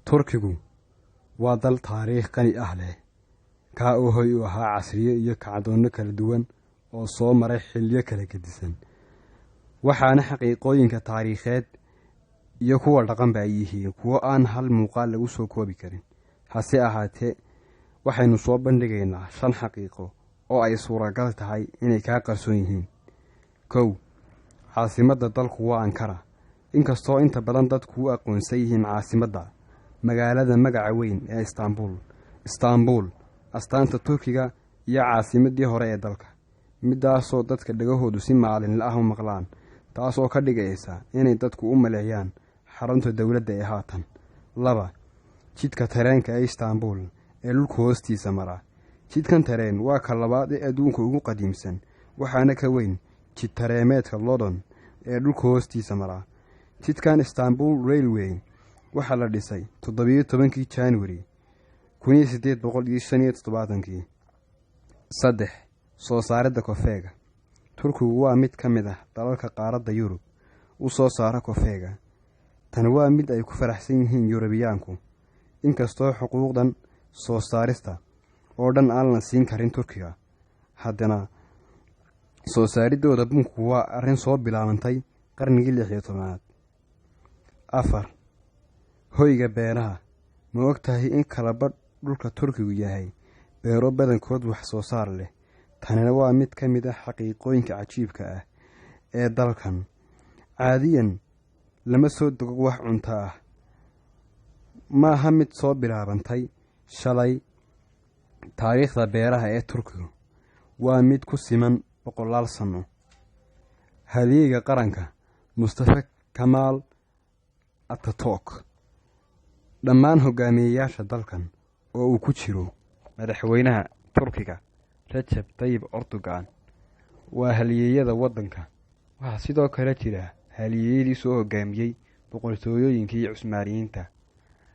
Turkigu waa dal taariikh qani ah leh, kaa oo hoy u ahaa casriyo iyo kacdoonno kala duwan oo soo maray xilliyo kala gedisan, waxaana xaqiiqooyinka taariikheed iyo kuwa dhaqanba ay yihiin kuwo aan hal muuqaal lagu soo koobi karin. Hase ahaatee, waxaynu soo bandhigaynaa shan xaqiiqo oo ay suuragal tahay inay kaa qarsoon yihiin. 1, caasimadda dalku waa Ankara. Inkastoo inta badan dadku u aqoonsan yihiin caasimadda magaalada magaca weyn ee Istaanbul, Istaanbul astaanta Turkiga iyo caasimaddii hore ee dalka, midaasoo dadka dhagahoodu si maalinle ah u maqlaan, taasoo ka dhigaysa inay dadku u maleeyaan xarunta dowladda ee haatan. 2, jidka tareenka ee Istaanbul ee dhulka hoostiisa mara. Jidkan tareen waa ka labaad ee adduunka ugu qadiimsan, waxaana ka weyn jid tareemeedka London ee dhulka hoostiisa mara. Jidkan Istanbul Railway waxaa la dhisay 17-kii January 1875-kii. 3, soo saaridda kofeega. Turkigu waa mid ka mid ah dalalka qaaradda Yurub u soo saara kofeega. Tani waa mid ay ku faraxsan yihiin Yurubiyaanku, inkastoo xuquuqdan soo saarista oo dhan aan la siin karin Turkiga, haddana soo saaridooda bunku waa arrin soo bilaabantay qarnigii 16aad. 4, hoyga beeraha. Ma og tahay in kalabadh dhulka Turkigu yahay beero badankood wax soo saar leh? Tanina waa mid ka mid ah xaqiiqooyinka cajiibka ah ee dalkan. Caadiyan lama soo dego wax cunto ah, maaha mid soo bilaabantay shalay. Taariikhda beeraha ee Turkigu waa mid ku siman boqolaal sano. Halyeeyga qaranka Mustafa Kamaal Ataturk. Dhammaan hogaamiyeyaasha dalkan oo uu ku jiro madaxweynaha Turkiga Rajab Tayyib Erdogan waa halyeeyada waddanka. Waxaa sidoo kale jira halyeeyadii soo hogaamiyey boqortooyooyinkii Cusmaaniyiinta.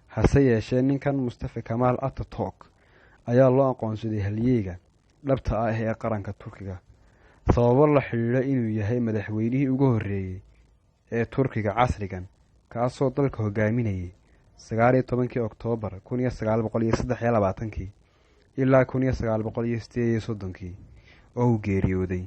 Hase yeeshee, ninkan Mustafa Kamaal Ataturk ayaa loo aqoonsaday halyeeyga dhabta ah ee qaranka Turkiga, sababo la xidhiidha inuu yahay madaxweynihii ugu horreeyey ee Turkiga casrigan, kaasoo dalka hogaaminayay 19-kii Oktoobar 1923-kii ilaa 1938-kii oo uu geeriyooday.